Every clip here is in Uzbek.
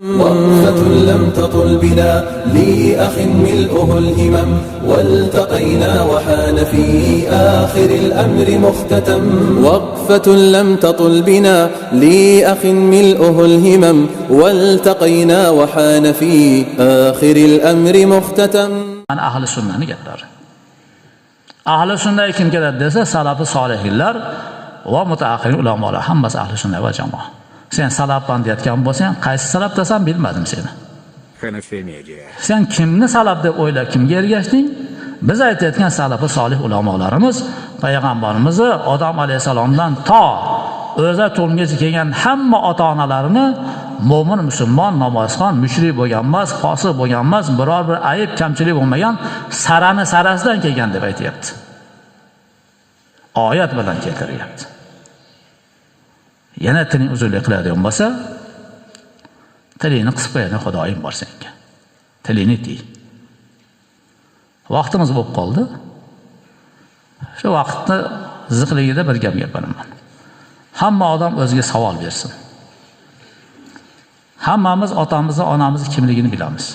وقفة لم تطل بنا لأخ ملؤه الهمم والتقينا وحان في آخر الأمر مختتم. وقفة لم تطل بنا لأخ ملؤه الهمم والتقينا وحان في آخر الأمر مختتم. Mana ahli sunnani gaplari. Ahli sunnaga kim keladi desa, salafi solihlar va mutaakhirin ulamolar hammasi ahli sunna va jamoa. Sen salafman deyotgan bo'lsang, qaysi salafdasan bilmadim seni. Hanafi Media. Sen kimni salaf deb o'ylab kimga ergashding? Biz aytayotgan salafi solih ulamolarimiz payg'ambarimizni Odam alayhisalomdan to o'zi tug'ilgungacha kelgan hamma ota-onalarini mo'min, musulmon, namozxon, mushrik bo'lgan emas, fosiq bo'lgan emas, biror bir ayib, kamchilik bo'lmagan sarani sarasidan kelgan deb aytyapti. Oyat bilan keltiryapti. Yana tiling uzunlik qiladigan bo'lsa, tilingni qisib qo'yadi, Xudoyim bor senga. Tilingni tiy. Vaqtimiz bo'lib qoldi. Shu vaqtni ziqligida bir gap gapiraman. Hamma odam o'ziga savol bersin. Hammamiz otamizni, onamizni kimligini bilamiz.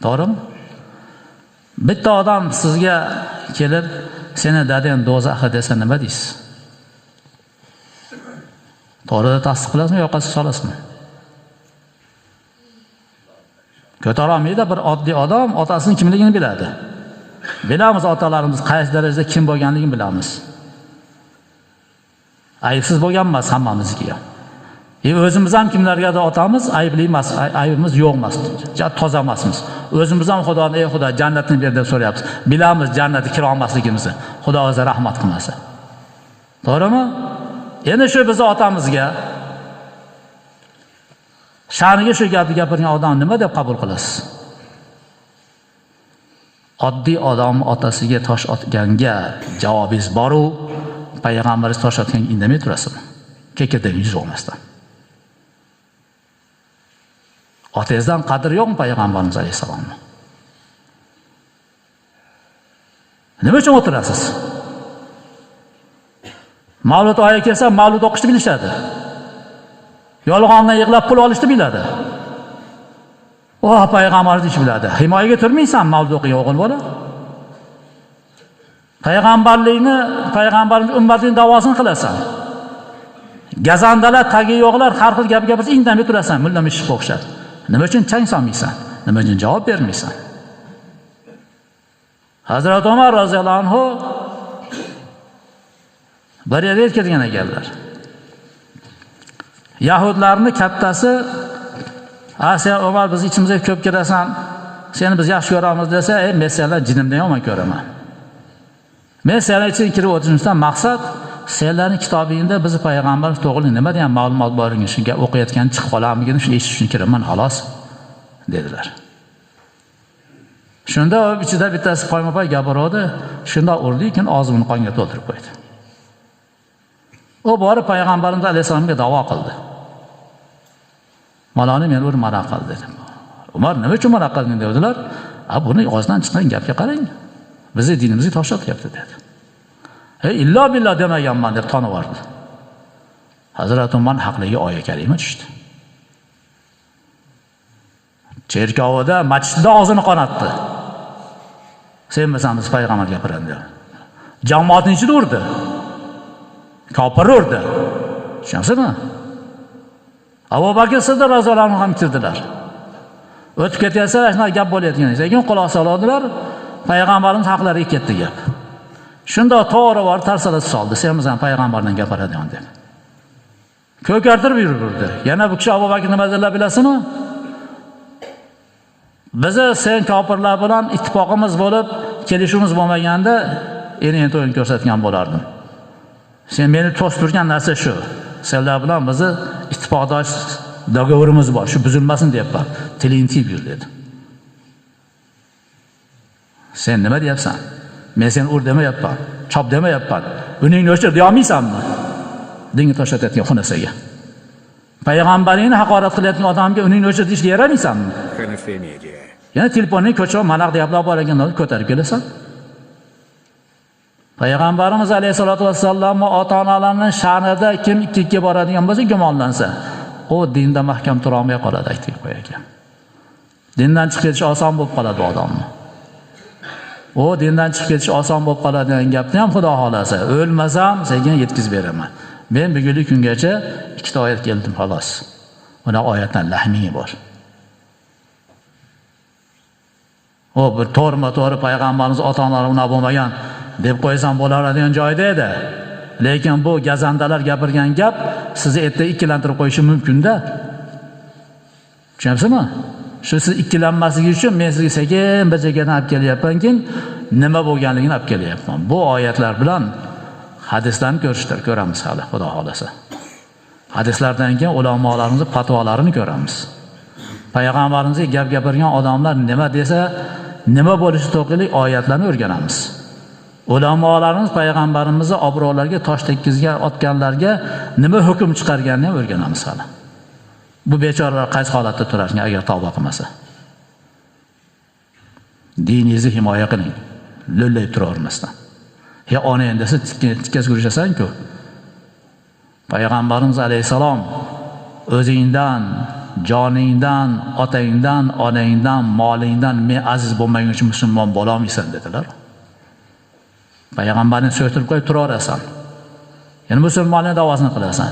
To'g'rimi? Bitta odam sizga kelib, seni dadang do'zaxda desa nima deysiz? To'g'rida tasdiq qilasizmi, yoqasiga solasizmi? Ko'tara olmaydi. Bir oddiy odam otasining kimligini biladi. Bilamiz otalarimiz qaysi darajada kim bo'lganligini bilamiz. Aybsiz bo'lgan emas hammamizniki ham. O'zimiz ham kimlargadir otamiz aybli emas, aybimiz yo'q emas, toza emasmiz. O'zimiz ham Xudoni, ey Xudo, jannatni ber deb so'rayapmiz. Bilamiz jannatga kira olmasligimizni. Xudo o'zi rahmat qilmasa. To'g'rimi? Endi shu bizni otamizga sha'niga shu gapni gapirgan odam nima deb qabul qilasiz? Oddiy odam otasiga tosh otganga javobingiz bor-u, payg'ambaringiz tosh otganga indamay turasizmi? Kekirdan yuz olmasdan. Otangizdan qadr yo'qmi payg'ambarimiz alayhissalomni? Nima uchun o'tirasiz? Mavlud oyi kelsa, mavlud o'qishni bilishadi. Yolg'ondan yig'lab pul olishni biladi. O, payg'ambarni ish biladi. Himoyaga turmaysan mavlud o'qigan o'g'il bola. Payg'ambarlikni, payg'ambarning ummatining davosini qilasan. Gazandalar, tagi yo'qlar har xil gap gapirsa indamay turasan, mulla mishishga o'xshab. Nima uchun chang solmaysan? Nima uchun javob bermaysan? Hazrat Umar roziyallohu anhu bir yerga kelgan ekanlar. Yahudlarning kattasi, "A sen Umar biz ichimizga ko'p kirasan, seni biz yaxshi ko'ramiz" desa, "Ey, men senlar jinimdan yomon ko'raman. Men senlar ichiga kirib o'tirishimdan maqsad senlarning kitobingda bizni payg'ambar to'g'ri nima degan ma'lumot borligini, shunga o'qiyotgan chiqib qolarmigini shuni eshitish uchun kiraman, xolos" dedilar. Shunda u ichida bittasi poyma-poy gapirdi, shunda urdi, keyin og'zini qonga to'ldirib qo'ydi. U borib payg'ambarimiz alayhissalomga da'vo qildi. Maloni meni ur mara qildi dedi. Umar nima uchun mara qilding dedilar. A buni og'zidan chiqqan gapga qarang. Bizni dinimizga tosh otyapti dedi. Ey illo billah demaganman deb tanib yubordi. Hazrat Umar haqligi oya kalima tushdi. Cherkovda, masjidda og'zini qonatdi. Senmisan biz payg'ambar gapiradi dedi. Jamoatning ichida urdi. Kofir urdi. Tushunyapsizmi? Abu Bakr Siddiq roziyallohu anhu ham kirdilar. O'tib ketayotsa shunaqa gap bo'layotgan. Lekin quloq soladilar, payg'ambarimiz haqlariga ketdi gap. Shunda to'g'ri borib tarsalatib soldi. Senmisan payg'ambardan gapiradigan deb. Ko'kartirib yurdi. Yana bu kishi Abu Bakr nima dedilar bilasizmi? Bizi sen kofirlar bilan ittifoqimiz bo'lib, kelishuvimiz bo'lmaganda endi to'yini ko'rsatgan bo'lardim. Sen meni to'sib turgan narsa shu. Senlar bilan bizni ittifoqdosh dogovorimiz bor, shu buzilmasin deyapman. Tilingni tiyib yur dedi. Sen nima deyapsan? Men seni ur demayapman, chop demayapman. Uningni o'chir deya olmaysanmi? Dinga tosh otayotgan xunasaga. Payg'ambaringni haqorat qilayotgan odamga uningni o'chir deyishga yaramaysanmi? Hanafi Media. Yana telefonning ko'cha manaq gaplar bor ekan, ko'tarib kelasan. Payg'ambarimiz alayhisolatu vassallamning ota-onalarining sha'nida kim ikkiga boradigan bo'lsa gumonlansa, u dinda mahkam tura olmay qoladi, aytib qo'y ekan. Dindan chiqib ketish oson bo'lib qoladi odamni. U dindan chiqib ketish oson bo'lib qoladi degan gapni ham Xudo xolasa, o'lmasam sekin yetkazib beraman. Men bugungi kungacha 2 ta oyat keldim xolos. Unaqa oyatdan lahmingi bor. O bir to'g'rima-to'g'ri payg'ambarimiz ota-onalari unaqa bo'lmagan deb qo'ysam bo'laradigan joyda edi. Lekin bu gazandalar gapirgan gap sizni erta ikkilantirib qo'yishi mumkin-da. Tushunyapsizmi? Shu siz ikkilanmasligi uchun men sizga sekin bir chekkadan olib kelyapmanki, nima bo'lganligini olib kelyapman. Bu oyatlar bilan hadislarni ko'rishdir, ko'ramiz hali, Xudo xolasa. Hadislardan keyin ulamolarimiz fatvolarini ko'ramiz. Payg'ambarimizga gap gapirgan odamlar nima desa, nima bo'lishi to'g'rilik oyatlarni o'rganamiz. Ulamolarimiz payg'ambarimizni obro'lariga tosh tekkizgan otganlarga nima hukm chiqarganini ham o'rganamiz hali. Bu bechoralar qaysi holatda turar ekan agar tavba qilmasa? Diningizni himoya qiling, lo'llayib turavermasdan. Ya onang desa tikkasiga urishasan-ku. Payg'ambarimiz alayhisalom o'zingdan, joningdan, otangdan, onangdan, molingdan men aziz bo'lmaguncha musulmon bo'la olmaysan dedilar. Payg'ambarni so'ytirib qo'yib turaverasan. Ya'ni musulmonning da'vosini qilasan.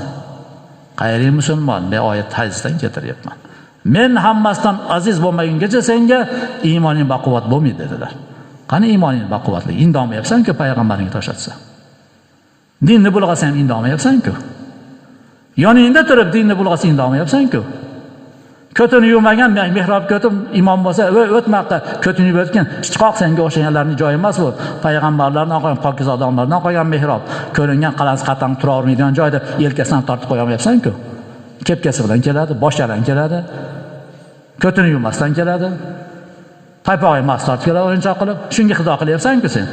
Qayeri musulmon? Men oyat hadisdan keltiryapman. Men hammasidan aziz bo'lmagungacha senga iymoning baquvvat bo'lmaydi dedilar. Qani iymoning baquvvatli? Indamayapsan-ku payg'ambaringga tosh otsa. Dinni bulg'asa ham indamayapsan-ku. Yoningda turib dinni bulg'asa indamayapsan-ku. Ko'tini yuvmagan mehrob ko'tim imom bo'lsa, o'tmoqda ko'tini yuvib o'tgan chichqoq senga o'xshaganlarning joyi emas bu. Payg'ambarlardan qolgan pokiza odamlardan qolgan mehrob, ko'ringan qalasi qatang tura olmaydigan joyda yelkasidan tortib qo'ya olmayapsan-ku. Kepkasi bilan keladi, bosh yalang keladi. Ko'tini yuvmasdan keladi. Paypog'i mas tortib keladi o'yinchoq qilib, shunga xudo qilyapsan-ku sen.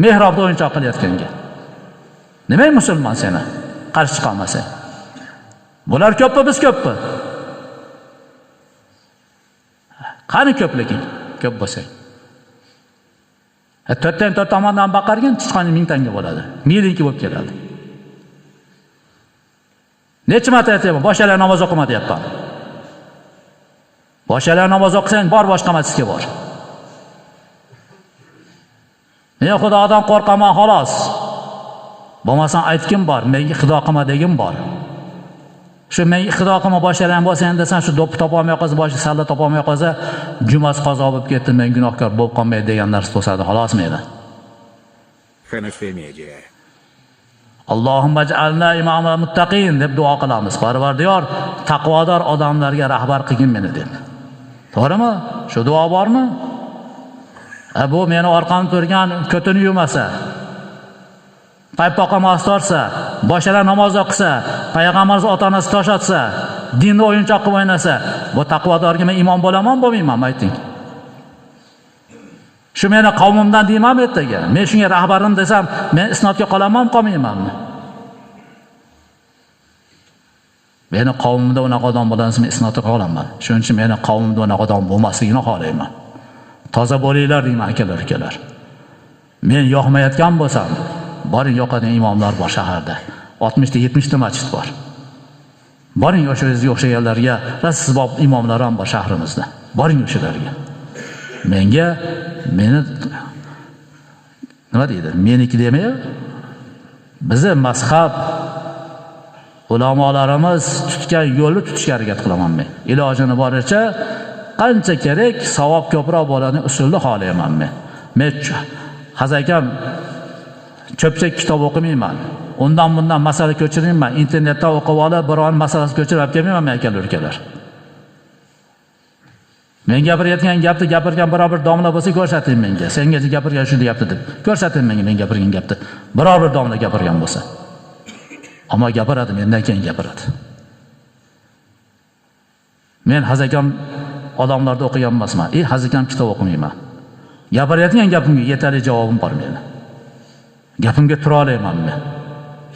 Mehrobda o'yinchoq qilayotganga. Nima musulmon seni? Qarshi chiqa olmasa. Bular ko'pmi, biz ko'pmi? Qani ko'pliging? Ko'p bo'lsa. To'rtdan to'rt tomondan baqargin, chichqoning 1000 tanga bo'ladi. Milinki bo'lib keladi. Necha marta aytyapman, boshqalar namoz o'qima deyapman. Boshqalar namoz o'qisang, bor boshqa masjidga bor. Men Xudodan qo'rqaman xolos. Bo'lmasam aytgim bor, menga xudo qilma degim bor. Shu menga xudo qilma boshqalar bo'lsa desam, shu do'ppi topa olmay qolsa, boshqa salla topa olmay qolsa, jumasi qazo bo'lib ketdi, men gunohkor bo'lib qolmay degan narsa to'sadi, xolos meni. Hanafi Media. Allohumma ij'alna imamal muttaqin deb duo qilamiz. Parvardigor, taqvodor odamlarga rahbar qilgin meni deb. To'g'rimi? Shu duo bormi? Bu meni orqamda turgan ko'tini yumasa, paypoqqa mas tortsa, boshqalar namoz o'qisa, payg'ambarimiz ota-onasi tosh otsa, dinni o'yinchoq qilib o'ynasa, bu taqvodorga men imom bo'laman, bo'lmayman, ayting. Shu meni qavmimdan deymanmi ertaga? Men shunga rahbarim desam, men isnodga qolaman, qolmaymanmi? Meni qavmimda unaqa odam bo'lsa, men isnodga qolaman. Shuning uchun meni qavmimda unaqa odam bo'lmasligini xohlayman. Toza bo'linglar deyman, akalar, ukalar. Men yoqmayotgan bo'lsam, boring yoqadigan imomlar bor shaharda. 60 ta 70 ta masjid bor. Boring o'sha o'zingizga o'xshaganlarga, rastsbob imomlar ham bor shahrimizda. Boring o'shalarga. Menga meni nima deydi? Meniki demay, bizni mazhab ulamolarimiz tutgan yo'lni tutishga harakat qilaman men. Ilojini boricha qancha kerak savob ko'proq bo'ladigan usulni xohlayman men. Men hazakam cho'pchak kitob o'qimayman. Undan bundan masala ko'chirmayman. Internetdan o'qib olib, biron masalasi ko'chirib olib kelmayman men, akalar, ukalar. Men gapirayotgan gapni gapirgan biror bir domla bo'lsa ko'rsating menga. Senga gapirgan shu gapni deb. Ko'rsating menga men gapirgan gapni. Biror bir domla gapirgan bo'lsa. Ammo gapiradi, mendan keyin gapiradi. Men hazakam odamlarda o'qigan emasman. Hazakam kitob o'qimayman. Gapirayotgan gapimga yetarli javobim bor meni. Gapimga tura olmayman men.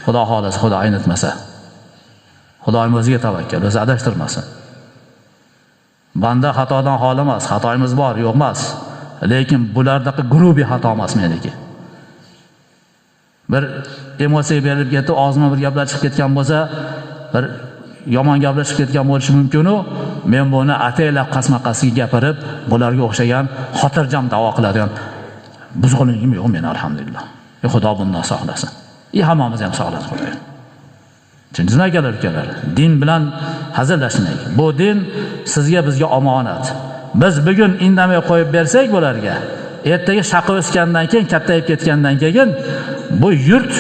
Xudo xolasa, Xudo aynitmasa. Xudoyim o'ziga tavakkal, o'zi adashtirmasin. Banda xatodan xoli emas, xatoyimiz bor, yo'q emas. Lekin bulardaqa grubiy xato emas meniki. Bir emotsiya berilib ketdi, og'zimdan bir gaplar chiqib ketgan bo'lsa, bir yomon gaplashib ketgan bo'lishi mumkin-u, men buni ataylab qasma-qasdiga gapirib, bularga o'xshagan xotirjam da'vo qiladigan buzg'unligim yo'q men, alhamdulillah. Xudo bundan saqlasin. Hammamiz ham saqlasin Xudoyim. Tushundingizmi akalar, ukalar? Din bilan hazillashmang. Bu din sizga, bizga omonat. Biz bugun indamay qo'yib bersak bularga, ertaga shaqi o'sgandan keyin, kattayib ketgandan keyin bu yurt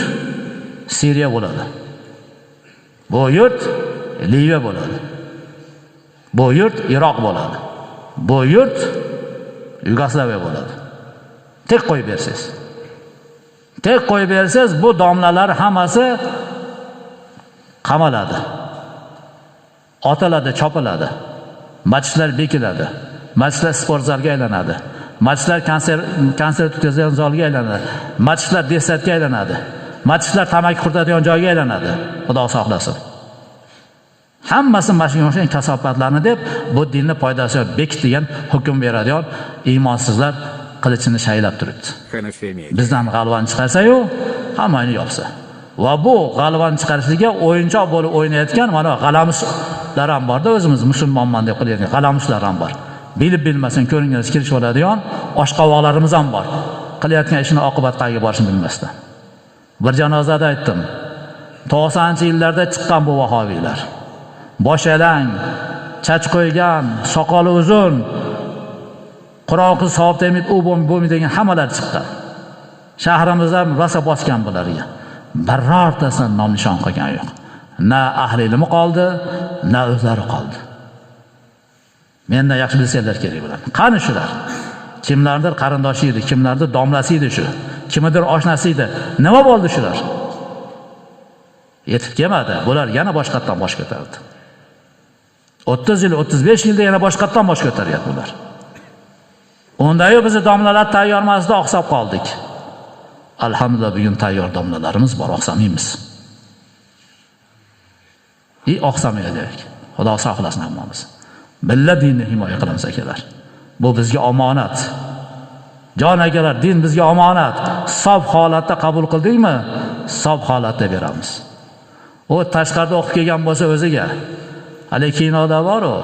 Suriya bo'ladi. Bu yurt Liviya bo'ladi. Bu yurt Iroq bo'ladi. Bu yurt Yugoslaviya bo'ladi. Tek qo'yib bersangiz. Tek qo'yib bersangiz bu domlalar hammasi qamaladi. Otiladi, chopiladi. Masjidlar bekiladi. Masjidlar sport zalga aylanadi. Masjidlar konsert o'tkazadigan zalga aylanadi. Masjidlar desatga aylanadi. Masjidlar tamaki qurtadigan joyga aylanadi. Xudo saqlasin. Hammasi mana shunga o'xshagan kasofatlarni deb bu dinni foydasi yo'q bekitilgan hukm beradigan iymonsizlar qilichini shaylab turibdi. Bizdan g'alvon chiqarsa-yu, hammani yopsa. Va bu g'alvon chiqarishligiga o'yinchoq bo'lib o'ynayotgan mana g'alamislar ham borda, o'zimiz musulmonman deb qilayotgan g'alamislar ham bor. Bilib bilmasin ko'ringan kirishib oladigan oshqovoqlarimiz ham bor. Qilayotgan ishini oqibat qayerga borishini bilmasdan. Bir janozada aytdim. 90-yillarda chiqqan bu vahobiylar. Bosh yalang, chach qo'ygan, soqoli uzun, Qur'on qilsa savob tegmaydi, u bo'lmaydi degan hammalar chiqqan. Shahrimizda rosa bosgan bularga. Birortasini nom nishon qolgan yo'q. Na ahli ilmi qoldi, na o'zlari qoldi. Mendan yaxshi bilsanglar kerak bularni. Qani shular? Kimlardir qarindoshi edi, kimlardir domlasi edi shu. Kimnidir oshnasi edi. Nima bo'ldi shular? Yetib kelmadi. Bular yana boshqatdan bosh ko'tardi. 30 yil, 35 yilda yana boshqatdan bosh ko'taryapti bular. Undayu bizni domlalar tayyormasda oqsab qoldik. Alhamdulillah bugun tayyor domlalarimiz bor, oqsamaymiz. Oqsamaylik. Xudo saqlasin hammamiz. Billa dinni himoya qilamiz akalar. Bu bizga omonat. Jon akalar, din bizga omonat. Sof holatda qabul qildikmi, sof holatda beramiz. U tashqarida o'qib kelgan bo'lsa o'ziga. Hali kinoda bor-u,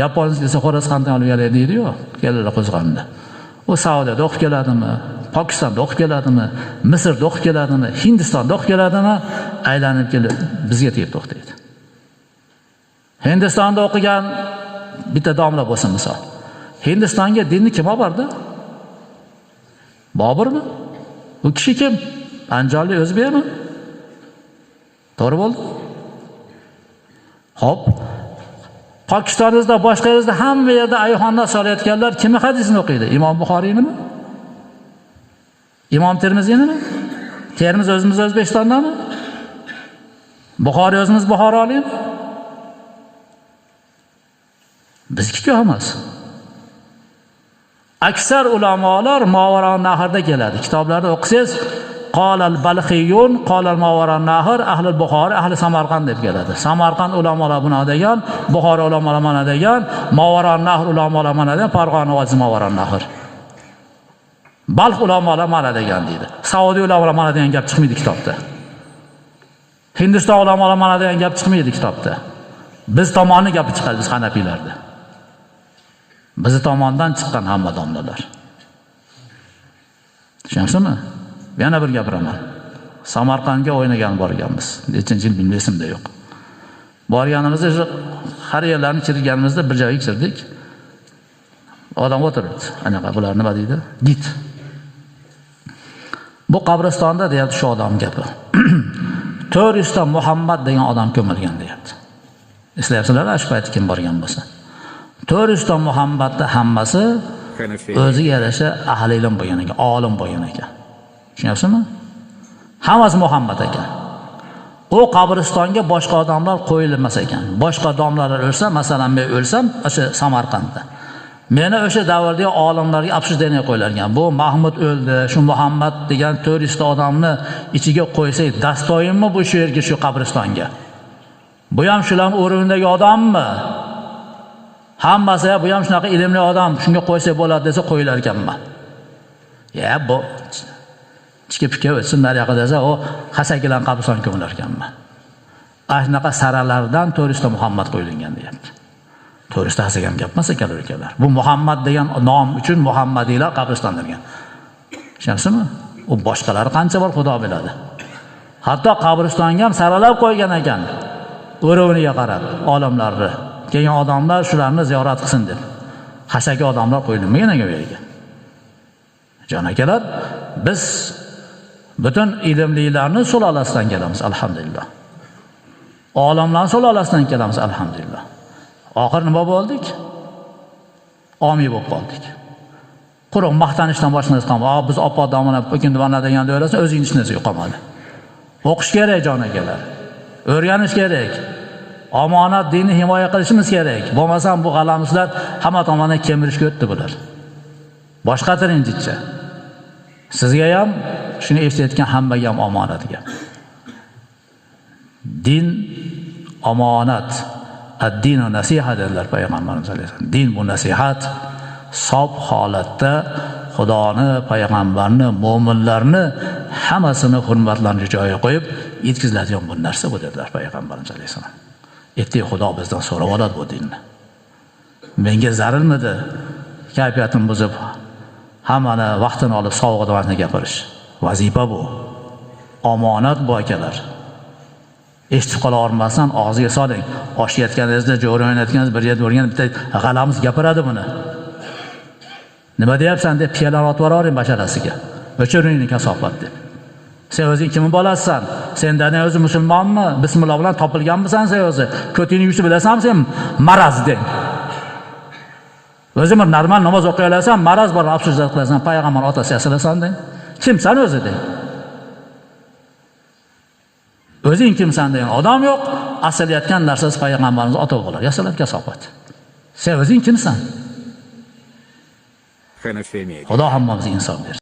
yapon desa xo'roz qanday olib keladi deydi-yu, keladi qo'zg'anda. U Saudiyada o'qib keladimi, Pokistonda o'qib keladimi, Misrda o'qib keladimi, Hindistonda o'qib keladimi, aylanib kelib bizga tegib to'xtaydi. Hindistonda o'qigan bitta domla bo'lsin misol. Hindistonga dinni kim olib bordi? Boburmi? U kishi kim? Andijonlik o'zbekmi? To'g'ri bo'ldi. Xo'p. Pokistonda, boshqa yerda hamma yerda ayxonda solayotganlar kimni hadisini o'qiydi? Imom Buxoriynimi? Imom Termiziynimi? Termiz o'zimiz O'zbekistondami? Buxoriy o'zimiz Buxorolikmi? Bizniki emas. Aksar ulamolar Movaron Nahrda keladi. Kitoblarda o'qisangiz, qolal Balxiyun, qolal Movaron Nahr, ahli Buxoriy, ahli Samarqand deb keladi. Samarqand ulamolar buni degan, Buxoriy ulamolar mana degan, Movaron Nahr ulamolar mana degan, Farg'ona vodiysi Movaron Nahr. Balx ulamolar mana degan deydi. Saudiya ulamolar mana degan gap chiqmaydi kitobda. Hindiston ulamolar mana degan gap chiqmaydi kitobda. Biz tomonni gapi chiqadi, biz Hanafiylarda. Bizi tomondan chiqqan hamma domlalar. Tushunyapsizmi? Yana bir gapiraman. Samarqandga o'ynagan borganmiz. Nechinchi yil bilmayman, esimda yo'q. Borganimizda har yerlarni kirganimizda bir joyga kirdik. Odam o'tiribdi. Anaqa bular nima deydi? Git. Bu qabristonda deyapti shu odam gapi. 400 ta Muhammad degan odam ko'milgan deyapti. Eslayapsizlar, shu payt kim borgan bo'lsa. 400 ta Muhammadda hammasi o'ziga yarasha ahli ilm bo'lgan ekan, olim bo'lgan ekan. Tushunyapsizmi? Hammasi Muhammad ekan. U qabristonga boshqa odamlar qo'yilmas ekan. Boshqa odamlar o'lsa, masalan men o'lsam, o'sha Samarqandda. Meni o'sha davrdagi olimlarga обсуждение qo'yilgan. Bu Mahmud o'ldi, shu Muhammad degan 400 ta odamni ichiga qo'ysak, dastoyinmi bu shu yerga, shu qabristonga? Bu ham shularning o'rnidagi odammi? Hammasi bu ham shunaqa ilmli odam, shunga qo'ysak bo'ladi desa qo'yilar ekanman. Ya bu ichki pika o'tsin nariyoqqa desa, u Hasakilan qabriston ko'milar ekanman. Shunaqa saralardan 400 ta Muhammad qo'yilgan deyapti. 400 tasi ham gap emas ekan ukalar. Bu Muhammad degan nom uchun Muhammadiylar qabriston degan. Tushunyapsizmi? U boshqalari qancha bor Xudo biladi. Hatto qabristonga ham saralab qo'ygan ekan. O'roviniga qarab olimlarni. Kelgan odamlar shularni ziyorat qilsin deb. Xashaki odamlar qo'yilmagan ekan u yerga. Jon akalar, biz butun ilmlilarni sulolasidan kelamiz, alhamdulillah. Olimlar sulolasidan kelamiz, alhamdulillah. Oxir nima bo'ldik? Omiy bo'lib qoldik. Quruq maqtanishdan boshqa narsa qolmadi. Biz oppoq domla ikindi mana degan o'ylasan, o'zingni hech narsa yo'qolmadi. O'qish kerak jon akalar. O'rganish kerak. Omonat dinni himoya qilishimiz kerak. Bo'lmasam bu g'alamislar hamma tomondan kemirishga o'tdi bular. Boshqa tirinchicha. Sizga ham shuni eshitayotgan hammaga ham omonat gap. Din omonat. Ad-dinu nasiha dedilar payg'ambarimiz alayhissalom. Din bu nasihat. Sof holatda Xudoni, payg'ambarni, mo'minlarni hammasini hurmatlarini joyiga qo'yib yetkaziladigan bu narsa bu dedilar payg'ambarimiz alayhissalom. Ertaga Xudo bizdan so'rab oladi bu dinni. Menga zarilmidi kayfiyatim buzib hammani vaqtini olib sovug'ida vaqtini gapirish. Vazifa bu. Omonat bu akalar. Eshitib qola olmasdan og'ziga soling. Osh yeyotganingizda, jo'ra o'ynayotganingizda bir yerda o'rgan bitta g'alamiz gapiradi buni. Nima deyapsan deb piyolani otib yuboring basharasiga. O'chir uyni kasofat deb. Sen o'zing kimning bolasisan? Sen dadang o'zi musulmonmi? Bismillah bilan topilganmisan sen o'zi? Ko'tingni yuvishni bilasanmi sen? Maraz deng. O'zing bir normal namoz o'qiy olasan, maraz bor, afsuslar qilasan, payg'ambar otasi yasalasan deng. Kimsan o'zi deng. O'zing kimsan degan odam yo'q, asalayotgan narsasi payg'ambarimiz ota o'g'illar, yasalab kasofat. Sen o'zing kimsan? Xudo hammamizga insof bersin.